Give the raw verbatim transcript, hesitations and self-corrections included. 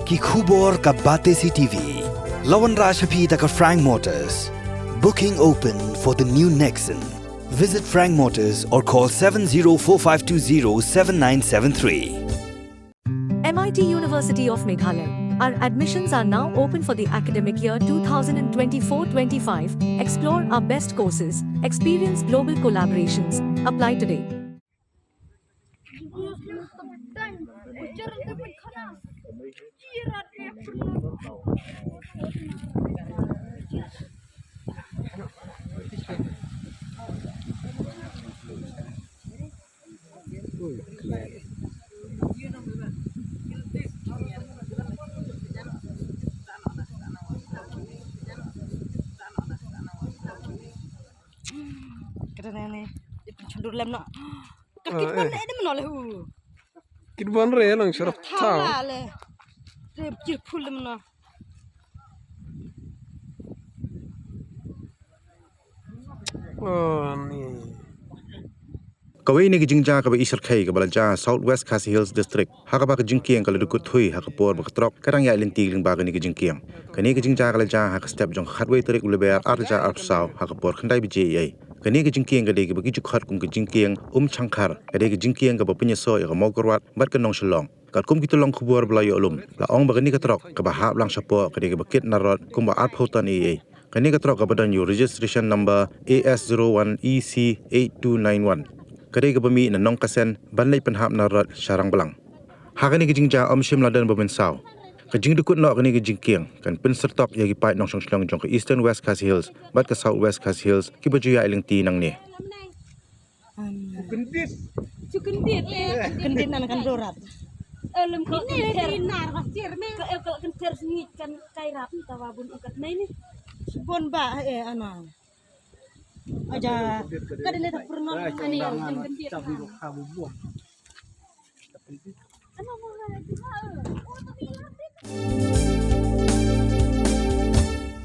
Ki khubor ka Batesi T V. La wanrah sha phi da ka Frank Motors. Booking open for the new Nexon. Visit Frank Motors or call seven zero four five two zero seven nine seven three. M I T University of Meghalaya. Our admissions are now open for the academic year two thousand twenty-four twenty-five. Explore our best courses, experience global collaborations. Apply today. Kata ne ne, dia pun chundur lem no. Ka kit bon ne de mano le hu. Kit bon re lang sharap thaw. Thaw la le. Re jil phul lem no. Oh, ni. Kawei na ki jingjia kaba i syrkhei kaba la jia South West Khasi Hills District, ha kaba ka jingkieng ka la dkut thui ha ka por ba ka trok ka dang ïaid lynti lyngba kane ka jingkieng. Kane ka jingjia ka la jia ha ka step jong ka khatwei tarik u Lber ar hajar arphew saw ha ka por khyndai baje eiei. Kane ka jingkieng ka dei kaba ki ju khot kum ka jingkieng Umchangkhar, ka dei ka jingkieng kaba pynïasoh ïa ka Mawkyrwat bad ka Nongshillong. Katkum ki tyllong khubor ba la ïoh lum, la ong ba kane ka trok kaba hap lang shapoh ka dei kaba kit narod kumba arphew ton eiei. Kane ka trok kaba don ïa u registration number A S zero one E C eight two nine one, ka dei kaba mih na Nongkasen ban leit pynhap narod sha Rangblang. Ha kane ka jingjia ym shym la don ba mynsaw. Ka jingdkut noh kane ka jingkieng kan pynsyrtok ïa ki paid nongshong shnong jong ka Eastern West Khasi Hills bad ka South West Khasi Hills kiba ju ïaid lynti nangne. Kyndit. Kyndit. Kyndit nan kan dorat. Lem ko kynter. Ka el ka kynter sngi kan kai rap ta wa bun ikat nai ni. Bon ba eh ana. Aja. Ka dile ta purno ani. Ana mo.